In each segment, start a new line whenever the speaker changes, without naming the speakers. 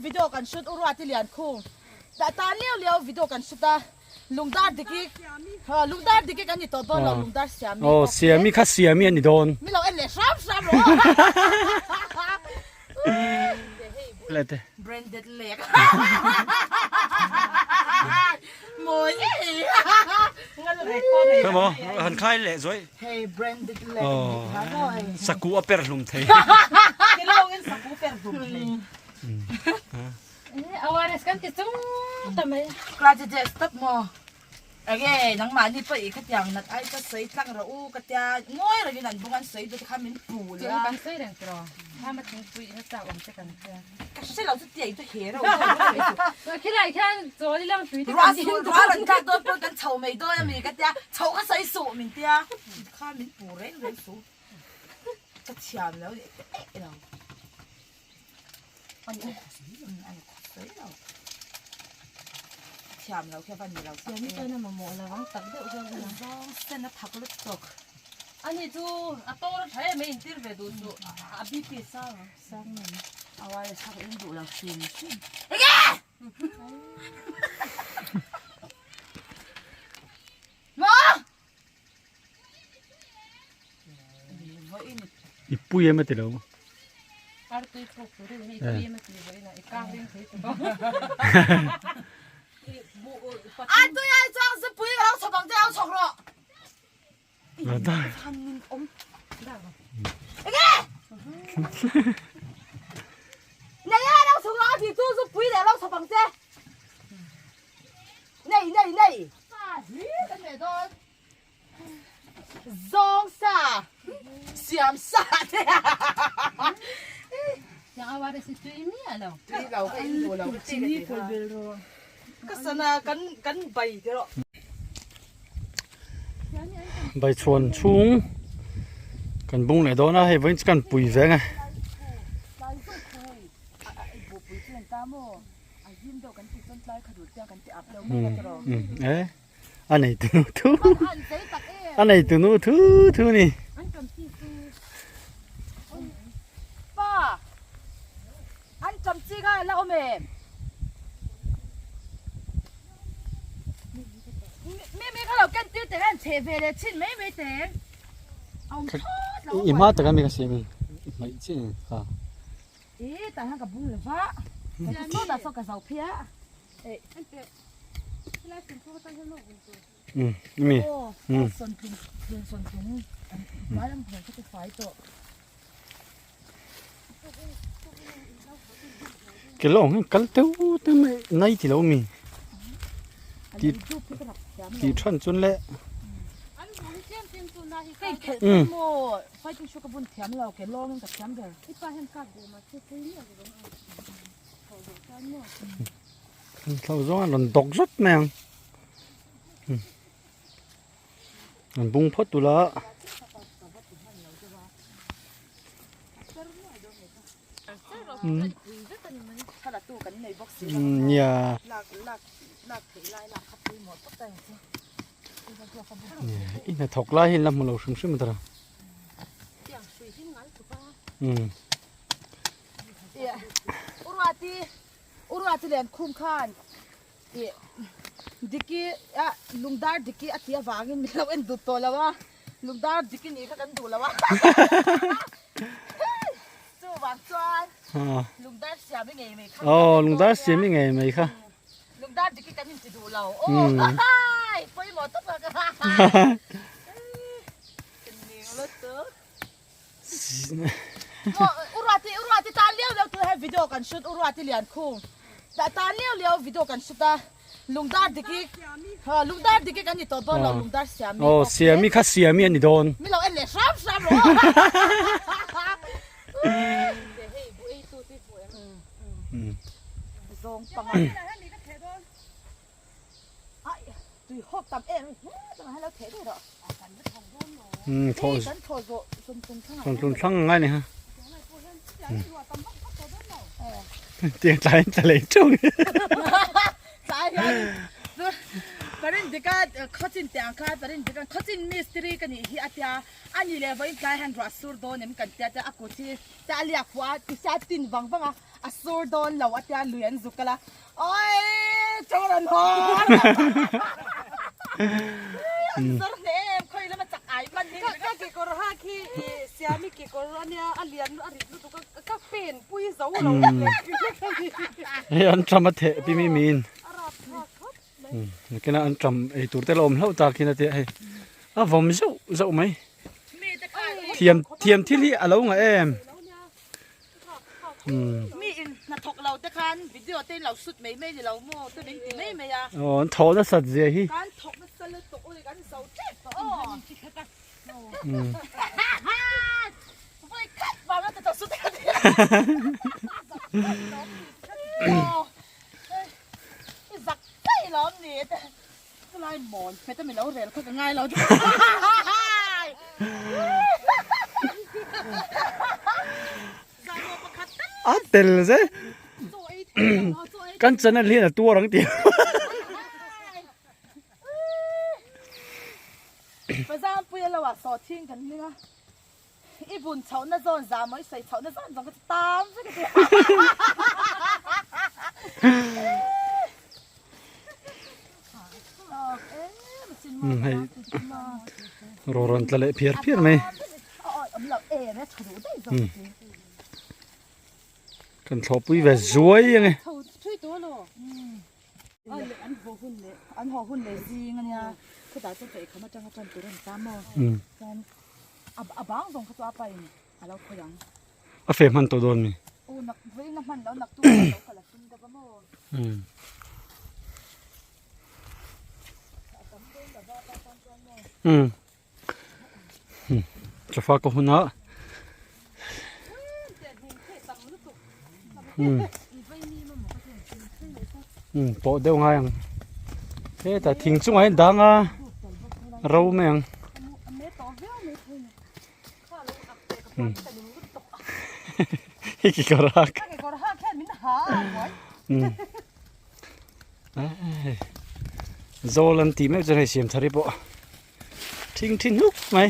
video kan shoot u Ruati Liankhum dah tan liau liau video kan shoot a Lungdar diki lungdar diki kan ni tawh dawn lo lungdar siami
aw siami kha siami a ni dawn
mi lo en leh hram hram rawh
lete
branded lek mawi
Khaw han khai leh zuai
hei branded lek
saku a per hlum thei
kilawngin saku per hlum thei
Awareness kan ti chung ta mai.
Klaje je stop maw. Enge nangmahni pawh i khatiang nat ai ka sawi tlang rawh u ka tia ngawi rengin an bung an sawi duh te kha min pu leh a.
Kan sawi reng tiraw. Hama thingpui ina chak awm te kan tia.
Ka hre lo chu tia i chu he reuh deuh.
Khilai khian chawl i lang tui te kan in
Ruah rawn tlak dawn pawh kan chho mai dawn a mi ka tia chho ka sawi suh min tia kha min pu reng reng suh. Ka thiam lo leh eh lo. Thiam lo khian ni lo
tak e. Siam mamawh lo ang tak deuh hian a
zawng sen a thak lutuk.
Ani chu a tor a tha em a intir ve duh chu a BP sang ang.
Sang em a wire chhak in duh lo hrim hrim. Enge! Maw!
I pui em a ti lo.
A tui ai chuang se pui ka lo chhawp ang che lo chhawk rawh. Han min awm. Enge? Nei a lo chhawk rawh a ti chu zu pui leh lo chhawp ang che. Nei nei nei. Kan meh dawn. Zawng sa siam sa te
Yang awar si tui mi alo.
Tui lo ka in duh lo ka chi ka ti kha. Ka sana kan kan bai te rawh.
Bai chhuan chhung kan bung leh dawn a hei vawiin chu kan pui veng a. A nei tu nu thu a nei tu nu thu thu ni.
Pa an cham chi kha la awm em mi mi kha lo ken tir teh an chhe ve leh chin mai mai teh awm thlawt lo
i hma taka mi ka siam in i hmaih chin kha
e tah hian ka bung lova saw dah saw ka zo phei a
Mi. Ke lawng hi kal teuh teuh mai nai ti lo mi. Ti ti than chun le. Thlo zawng a rawn dawk zawt mai ang an bung phawt tur a nia i hnathawk lai hi an la hmu lo hrim hrim a tawrh
Uruati Uruati len khum khan ih Diki ah lungdar Diki a tih avangin min lo en dut tawh lo a, lungdar Diki nih kha kan duh lo a chuvang chuan lungdar siam i ngei mai kha
aw lungdar siam i ngei mai kha
lungdar Diki kan inti duh lo aw hai pawimawh tawp a ka ning lutuk. Uruati Uruati tan liau liau tu he video kan shoot Uruati lian khung ta tan liau liau video kan shoot a lungdar diki ha lungdar diki kan ni tawh dawn lo lungdar siami
aw siami kha siami ani dawn
mi lo en leh hram hram rawh zawng panga Ai, tui hawk tam em he lo theh daih rawh.
Um thaw
kan thaw zawh sawm tum thlang
sawm tum thlang ngai ni ha. Tiang tlai in tla lei ṭung.
Tlai hian karin dika Khawchin teh ang kha Parin dik ang Khawchin mistiri ka nih hi a tia a ni leh vawiin tlai hian ruah sur dawn em kan tia tia a kut hi te a liak fuh a tisa a tin vang vang a a sur dawn lo a tia lui an zuk kal a awii chaw rawn hawn an zawr hle em khawi lama chak ai hman hi
Ka kekawr hak hi Siami kekawr ania a lian a rit lutuk a ka pen pui zo lo
Hei an ṭam a theh pi mi miin.
A rapthlak khawp.
Nakinah an ṭam ei tur te la awm hlauh tak hian a tia hei a vawm zauh zauh mai. Thiam thiam thil hi a lo ngah em.
Mi in hnathawk lo te khan video te in lo shoot mai mai ni lo maw te min ti mai mai a.
Aw an thawh nasat zia hi.
Kan thawk nasa lutuk ui kan zo tep tawh aw. Vawi khat vang a ti tawh shoot ka ti. I zak daih lo am ni te chulai mawn hmet a mi lo rel kha ka ngai lo
A tel ze kan channel hian a tuar ang tih
Pazampuia lo ah sawhthing kan hling a. I bun chhohna zawn zah maw i sawi chhohna zawn zawng kha chu tam vek a ti.
Hei ro rawn tla leh phiar phiar mai. Kan thlawhpui ve zuai ang e.
An haw hun leh zing ania khutah chuan chaw eikham atanga tan tur a ni ta maw. Chuan a bang zawng kha chu a pa in a lo khawi ang.
A fe hman tawh dawn mi?
Aw nak vawiin a hman lo nak tu a lo kal a tum deuh a maw?
Umm. Umm. Chafa ka hun a. Umm. Umm pawh deuh ngai ang. Hetah thing chungah hian dang a ro mai ang. Hei kekawr hak. Umm. Zawl an tih meuh chuan hei siam thar hi pawh thing thin hnuk mai.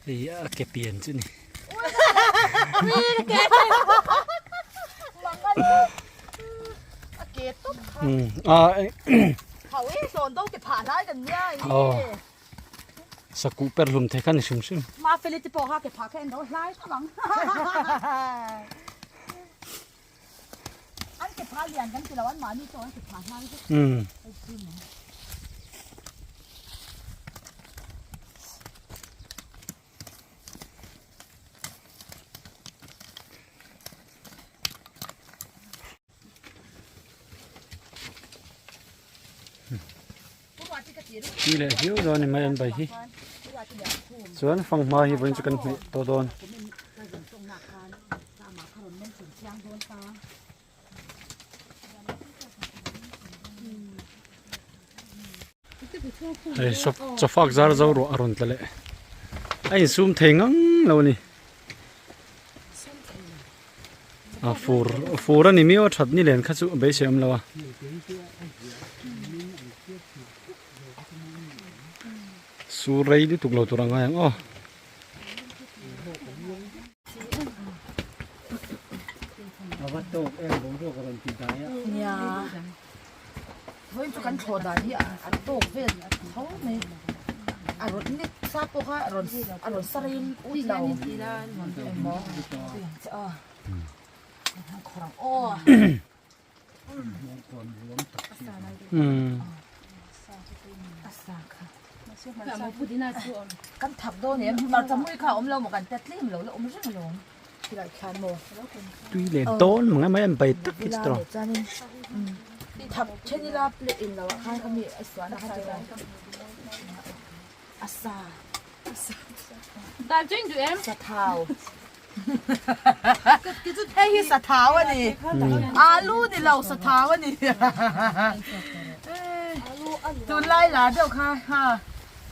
Hei a ke pian chu ni. Sakuh per hlum thei kha ni hrim hrim. Umm. Ti leh viau dawn ni mai an bai hi chuan fanghma hi vawiin chu kan hmeh tawh dawn. Hei chawfak zar zo ruah a rawn tla leh a insum thei ngang lo a ni a fur fur a ni miau a that ni len kha chu beisei awm lo a. Sur rei lutuk lo tur a ngai ang aw.
Vawiin chu kan thlawh dan hi a tawk vel tho mai a rawn nek sa pawh kha a rawn a rawn sa rei ut lo emaw aw khawr ang aw kan thak dawn em hmarcha mui kha a awm lo maw kan tet tlem lo la awm reng alawm.
Tui leh dawn mang em mai an bai tak hi chu tawh.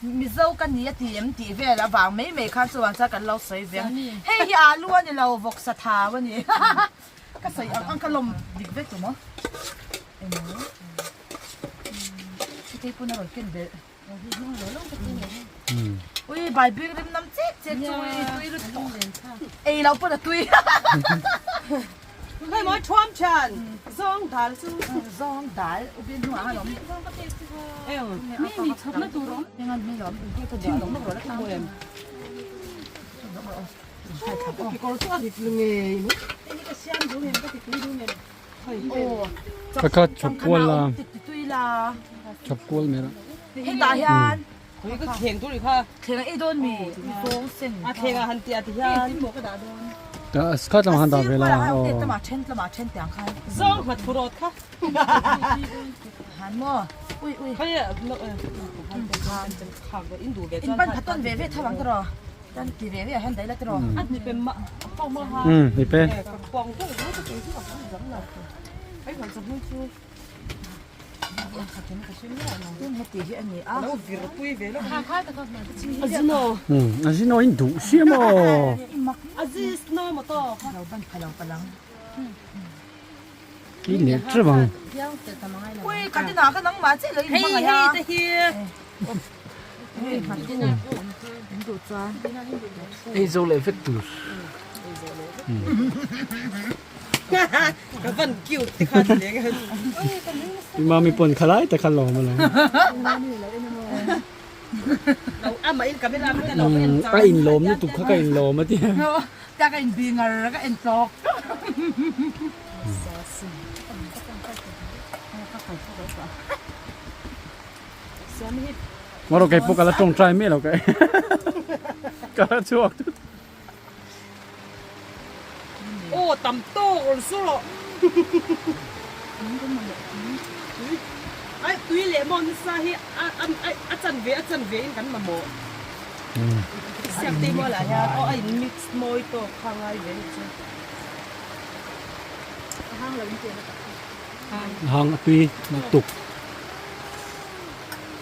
Mizo ka ni a ti em tih vel avang mai mai khan chuvang chuan kan lo sawi ve ang. Hei hi alu a ni lo, vawksa thau a ni. Ka sawi ang ang ka lawm dik vek tawh maw. Emaw Chutei pawn a rawn ken belh. Ui bai bing rim nam chek chek chu ui tui lutuk ei loh pawn a tui.
Hei mawi thuam thian zawng dal chu.
Zawng dal u bian hnuah a lawm. Mi mi chhawp na tur awm. Engan mi lawm thin lawm rawh la tang em.
Kekawr chu a rit ngei mai. Hei ka siam duh em ka ti tui duh em.
Ka kha chhawp kual la. Chhawp kual mai la.
Hetah hian
Khui ka thleng tur i kha.
Thleng a ei dawn mi zawng sen.
A thleng ah han tiah ti hian.
Ta kha tlangah han dah ve la.
A sir kual ah then tlama then tiang khan.
Zawng hma thu rawt kha.
Han maw. Ui ui.
Khawi in duh ve
chuan. In pan phaton ve ve tho ang tiraw. Kan ti ve ve ah hian daih la tiraw.
A hni pe mah a pawng mah ha.
Umm hni pe.
Ka pawng deuh deuh ka tui chu ka hmu zam lo. Ai kan chawhmeh chu.
Tin heti hi a ni a.
Lo vir pui ve lawk. A zino.
Umm a zino in duh sia maw.
A zino maw tawk.
Lo ban pha lo palang.
I leh teuh ang.
Ui ka tinah ka nangmah chiah lo in hmangaih a.
Hei hei te hi.
Ei zo leh vek tur.
Ka van cute te kha ti leng a.
I mami pawn khalai te kha lawm alawm. A in lawm lutuk kha ka in lawm a tia.
Ta ka in bi ngar ka en tlawk.
Ngawr kei pawh ka la tawngtai miah lo kai ka la chhuak tut.
Aw tam tawk rawn su rawh. Ai tui leh maw nasa hi a a chan ve a chan ve in kan mamawh. Siak te maw lah hian aw a in mix mawi tawk kha ngai ve ni chu.
A hang lo in chen a tak.
Hang a tui lutuk.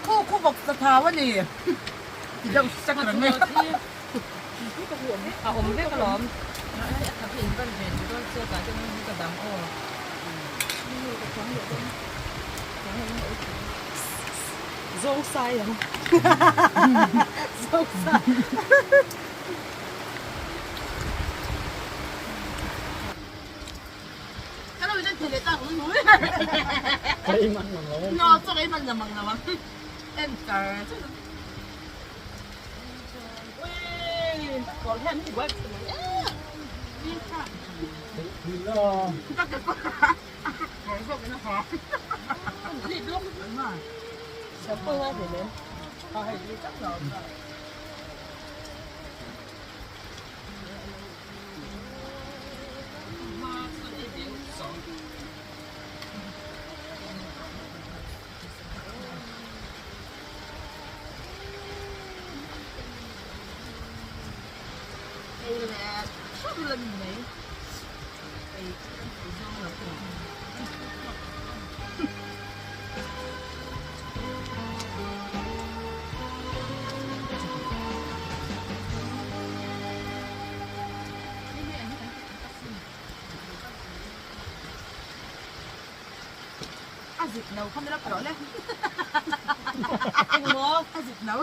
Khu khu bawk sa thau a ni. Ti deuh sak reng e.
A awm vek alawm. Zawng sai ang. Zawng sai.
A zit no kha mila pawh le.
Engmaw?
A zit no.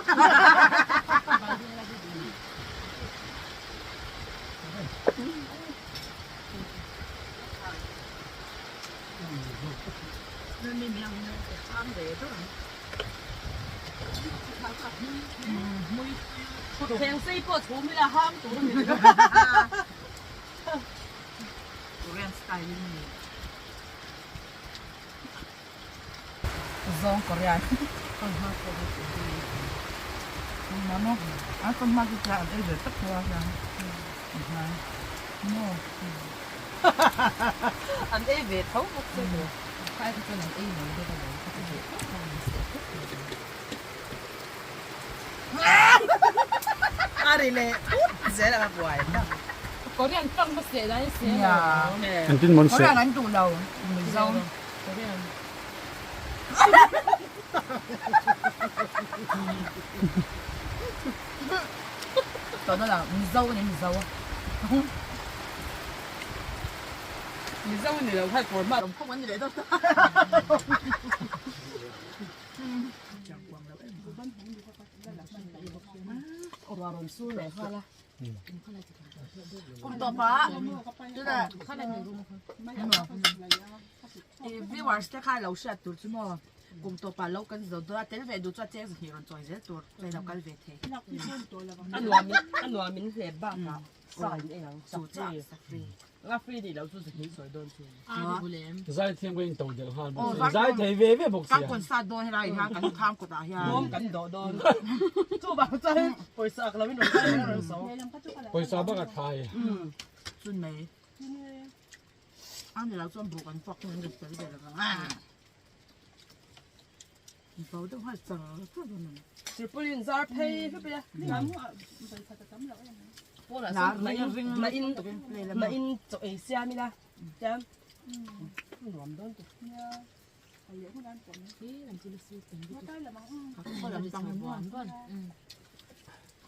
Thutthleng sei pawh chhum ila hang tur a ni lo.
Korean style in ni. Zawng Korean. Mama, a kan hma chu tla an ei ve tak tho a hian. Maw.
An ei ve tho bawk che maw.
Khai kha chuan an ei mai deuh a lo ka ti ve tho tho a ni se tho tho a ni.
A ri leh put zel ang a buai na.
Korean tawng ka seh lai se
lo.
Engtin maw an seh?
Korean an duh lo Mizo.
Korean.
Tawna lang Mizo a ni Mizo.
Mizo ni lo khan kawr hma
Awm khawm an ni leh deuh ta.
Ruah rawn sur leh nghal a.
Kum tawp ah tunah i viewers te kha lo hriat tur chu maw kum tawp ah lo kan zo dawn a tel ve duh chu a cheng zahnih rawn chawi zel tur chuan i lo kal ve thei.
A nuam in a nuam in hlep bakah sa in ei ang
Chu chiah sa free.
Nga free nih loh chu zahnih sawi dawn chu.
Zai thiam ka in to delh nghal bawk sia. Zai thei ve ve bawk sia.
Kan concert dawn helai hian kan kham kawtah hian.
Bawm kan dawh dawn. Chuvang chuan pawisa ak lo in rawn kal a rawn so.
Pawisa bak a thlai.
Chun mai. A ni lo chuan buh kan puak chu an rawn tel ve lo vang a. Bo deuh nghal char char dawn a ni.
Tripulin zar phei hlup ila. Pawnah sawn na in na in chaw ei siam ila. Chuan nuam dawn tu.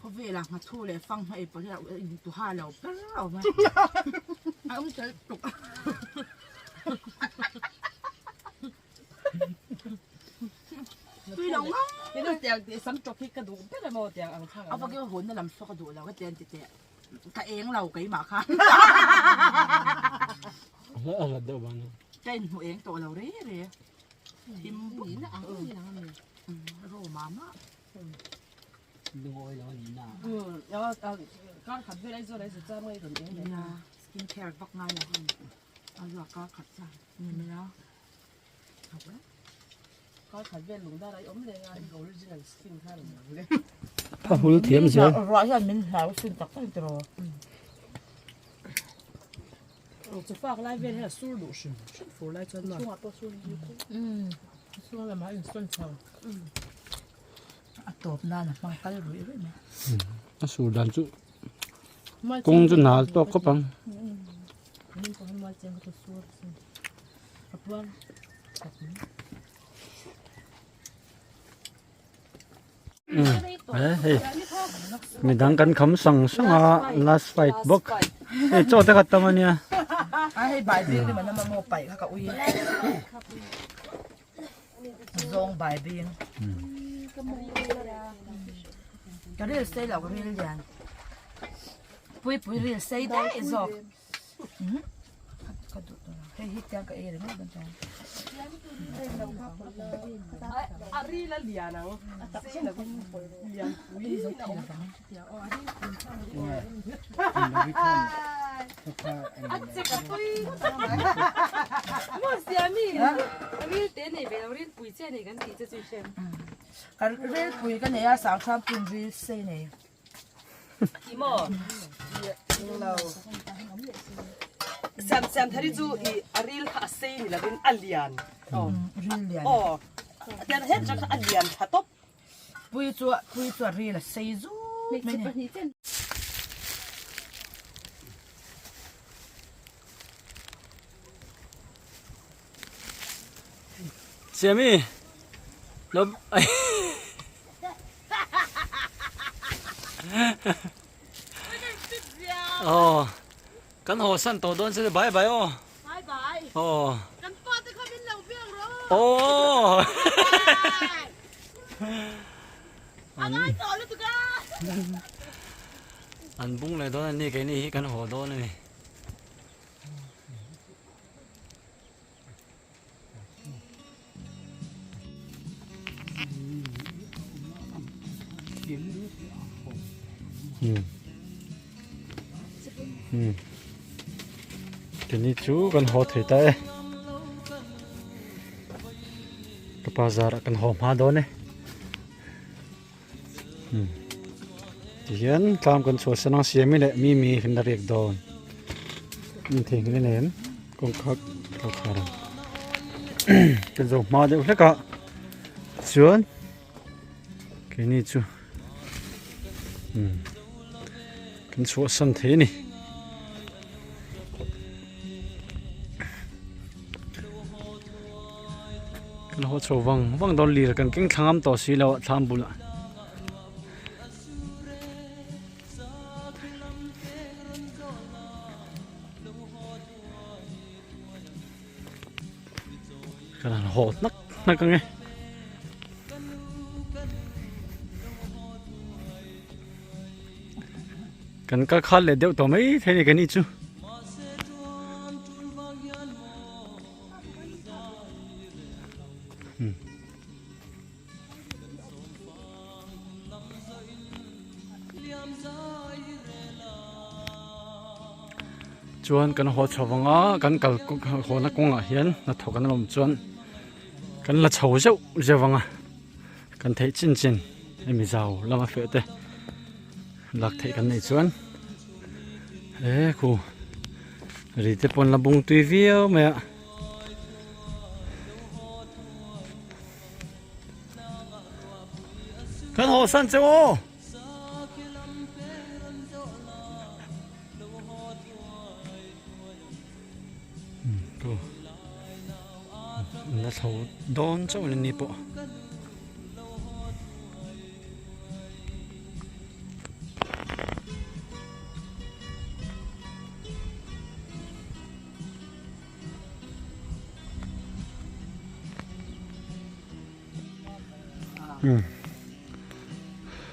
Khawvela nghathu leh fang hma ei pawh hi a intuha lo ber a awm a. A awm tel tuk. Tui lo ngam.
Ilo tiang tih sam tawp hi ka duh ber emaw tiang ang thang.
A vak hun na lam saw ka duh lo ka tian ti teh. Ka eng lo keimah kha.
A hlat deuh vang.
Ka inhmu eng tawh lo re re. Thim buk na ang ro mama.
Lungawi lo ani na.
Kar khat vel Aizawl ai zut chang mai rawn eng leh.
Skin care vak ngai lo. A ruak kar khat chuan ni mai a.
Kar khat vel lung dar ai awm leh a original skin kha rawn lang leh.
A hul thiam zel.
Ruah hian min hlau sin tak tak tiraw.
Chu fak lai vel hian a sur duh hrim hrim fur lai chuan maw.
Chungah pawh sur hi khu. Chhung lamah a insawn chho.
A tawp nan a hmang kal ruih ruih mai.
A sur dan chu kawng chu nal tawk khawp ang. Hei midang kan kham sang sang a last fight bawk hei chaw te kha tam ania.
A hei bai bing rim an awm a maw paih kha ka ui zawng bai bing ka ril sei lo ka ril lian pui pui ril sei daih zawk. Ka duh tawh lo. Hei hi tiang ka ei ringawt dawn chuan.
A ril a lian ang. Sei lovin lian pui in a awm.
A chek a pui ngawt ang. Maw Siami, ril te nei ve lo, ril pui che nei kan tih che chu i hre em?
Ka ril pui ka nei a, Sangchhuan pum ril sei nei.
Emaw lo siam siam thari chu i a ril kha a sei ni lovin a lian
ril lian
aw tian het tang kha a lian tha tawp
pui chu pui chu a ril a sei zut mai ni
Siami lo Aw kan haw san tawh dawn se bye bye aw
Bye bye
Aw
Kan pa te kha min lo biak rawh
Aw
A ngai tawh lutuk a
An bung leh dawn a ni keini hi kan haw dawn a ni. Keini chu kan haw thei ta e ka pa zarah kan haw hma dawn e tihian tlam kan chhuah san ang siami leh mimi kan la riak dawn in theihnghilh a nem kawngka ka khar ang kan zo hma deuh hlek a chuan keini chu kan chhuah san thei a ni. Kan haw chho vang vang dawn lir kan keng thla ngam tawh si lo a thlam bulah. Kan han haw hnak hnak ang e. Kan kal khat leh deuh tawh mai thei a ni keini chu. Chuan kan haw chho vang a kan kal haw na kawngah hian hnathawk an awm chuan kan la chho zeuh zeuh vang a kan theih chin chin hemi zau lama feh te lak theih kan neih chuan he khu ri te pawn la bung tui viau mai a. Kan haw san che aw. La tho dawn chauh a ni pawh.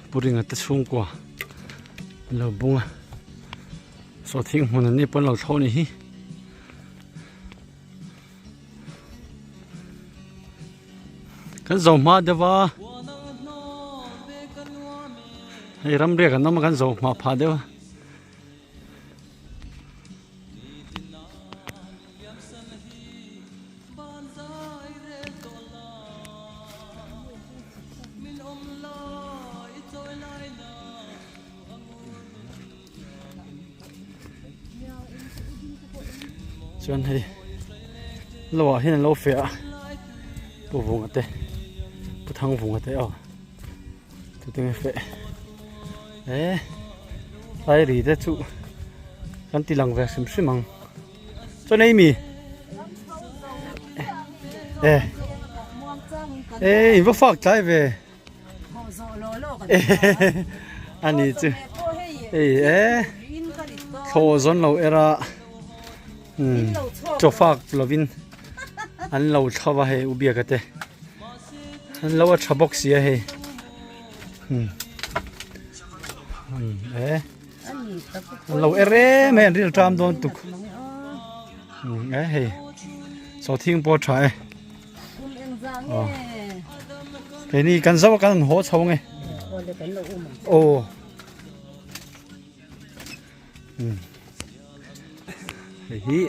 Pu Ringa te chhungkua an lo bung a sawhthing hmun an ni pawh an lo thlawh a nih hi. Kan zo hma deuh a hei ramriak an awm a kan zo hma phah deuh a. Chuan hei lo ah hian an lo feh a pu vunga te pu thang vunga te aw chutah nge feh eh tlai ri te chu kan ti lang ve hrim hrim ang chuan ei mi eh eh in va fak tlai ve ani chu ei eh thaw zawn lo era chaw fak lovin an lo thlo a hei u biaka te an lo a tha bawk si a hei eh an lo er em em an ril ṭam dawn tuk eh hei sawhthing pawh a tha e aw keini kan zo a kan han haw chho ang e aw. Hei hi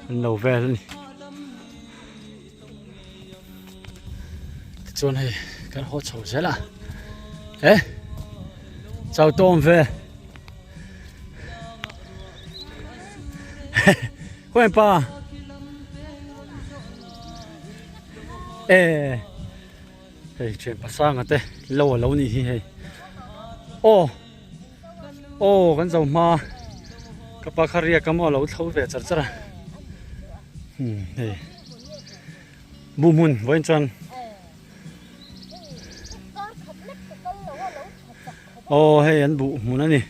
an lo vel a ni tichuan hei kan haw chho zel a e chau tawm ve khawi pa e hei thian pasanga te lo a lo nih hi hei aw. Aw kan zo hma ka pa kha riak a maw a lo thlo ve char char a hmm hei bu hmun vawiin chuan aw hei an buh hmun a ni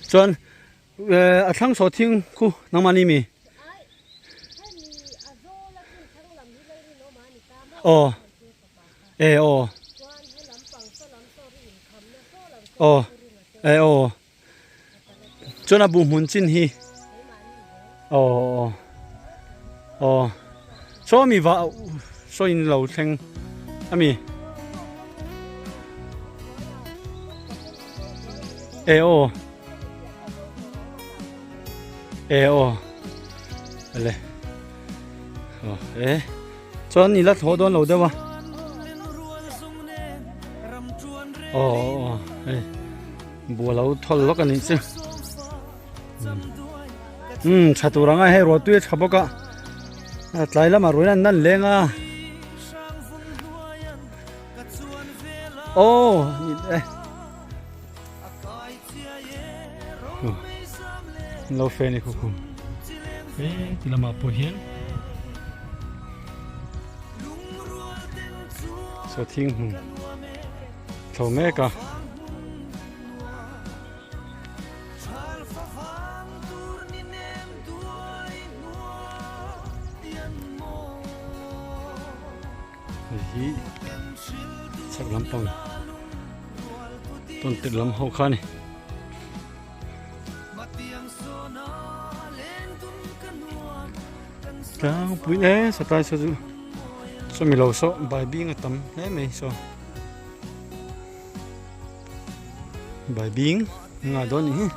chuan eh a thlang saw thing khu nangmahni mi aw. E aw aw e aw chuan a bu hmun chin hi aw aw aw saw mi va saw in lo thleng ami e aw e aw ale aw e. Chuan i la thlawh dawn lo deuh a. Aw aw hei bua lo thawl lawk a nih chu. Um tha tur anga hei ruah tui a tha bawk a. Tlai lamah ruih an nan leng a. Aw ni e. Lo fe ni khu khu. E ti lamah pawh hian saw thing hmun thlo mek a. Hei hi chhak lampang tawn tirh lam ho kha a ni. Tlangpui e satlai saw chu chumi lo saw bai bing a tam hle mai saw bai bing nga dawn ni hi.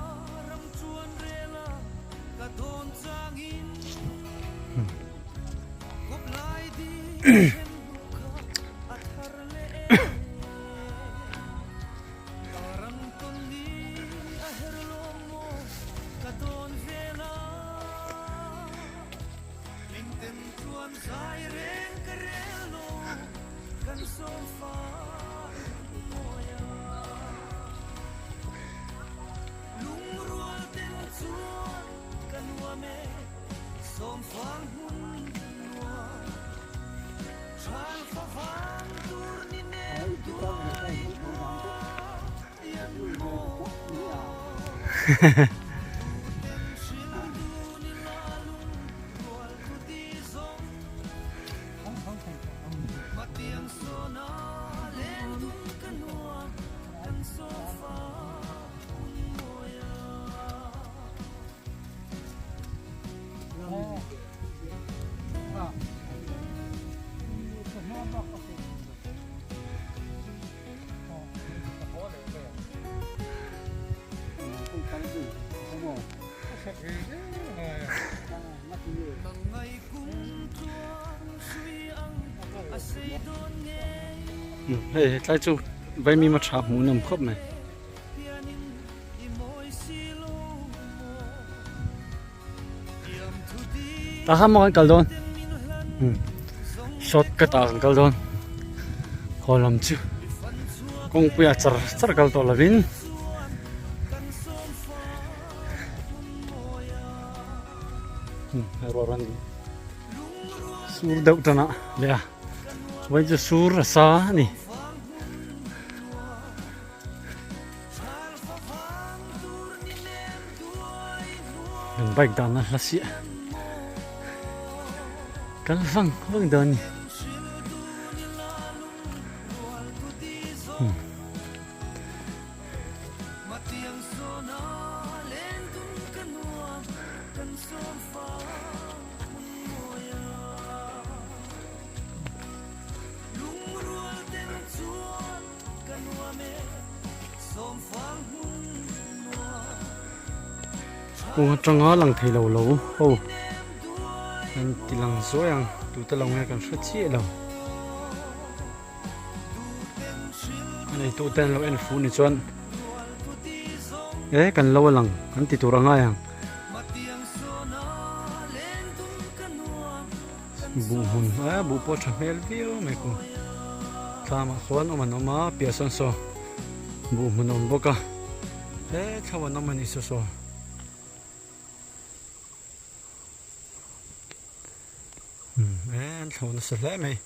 Hei hetlai chu vaimim a tha hmuh nawm khawp mai. Tah khan maw kan kal dawn short cut ah kan kal dawn haw lam chu kawngpui ah char char kal tawh lovin ruah rawn sur deuh tan a leh a vawiin chu sur a sa a ni. Kan bike dahna hla siah kal vang vang dawn a ni. Kawng atanga lang thei lo lo ho an ti lang zuai ang tute lo nge kan hre chiah lo a nei tu ten lo en fu ni chuan e kan lo lang an ti tur a ngai ang. Buh hmun a buh pawh tha hmel viau mai ku thlamah khuan awm an awm a piah sawn saw buh hmun a awm bawk a he thlo an awm a ni saw saw. E an thlo nasa hle mai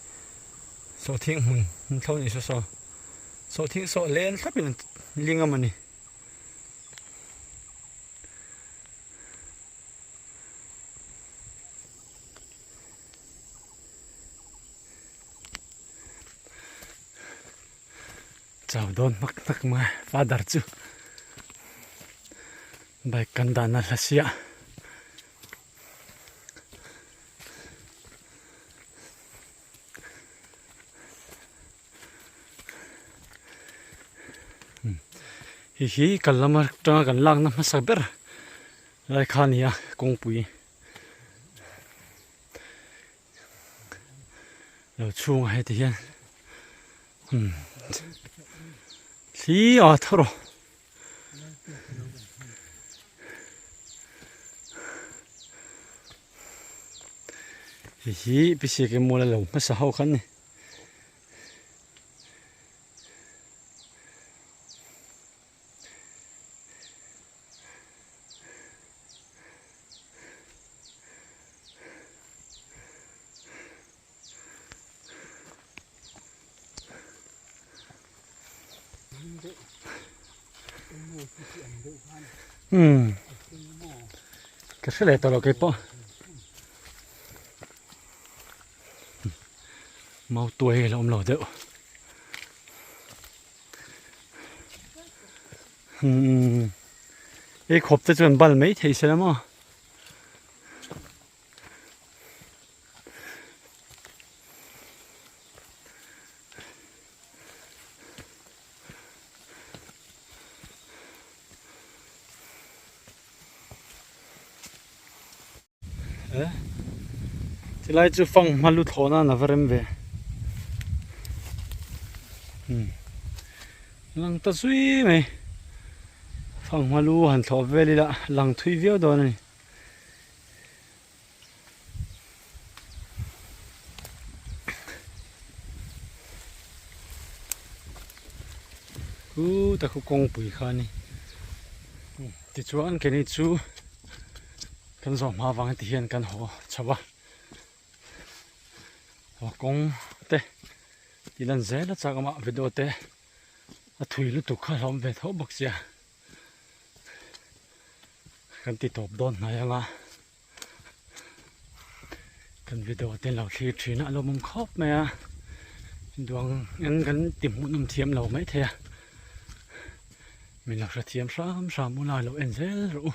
sawhthing hmun an thlo ni saw saw sawhthing sawh len thlapin an ling a mawni. Chau dawn hmak hmak mai father chu bike kan dahna hla sia. Hei hi kal lama tanga kan lakna hmasa ber lai kha a ni a kawngpui lo chhungah heti hian umm thli a tho rawh. Hei hi Piseke mual a lo hmasa ho kha a ni. Umm ka hre leh tawh lo keipawh. Mau tuai hi a la awm lo deuh. Umm ei khawp te chuan bal mai thei se la maw. Chulai chu fanghma lu thlawh nan a va rem ve umm lang ta zui mai fanghma lu han thlawh vel ila lang thui viau dawn a ni. Khuta khu kawngpui kha a ni tichuan keini chu kan zawh hma vang ti hian kan haw chho a haw kawng te tih lan zel a chak amah video te a thui lutuk kha hlawm ve tho bawk sia kan ti tawp dawn hnai anga kan video te lo thlir thin a a lawmawm khawp mai a duang eng kan ti hmuhnawm thiam lo maithei a min lo hrethiam hram hram ula lo en zel rawh u.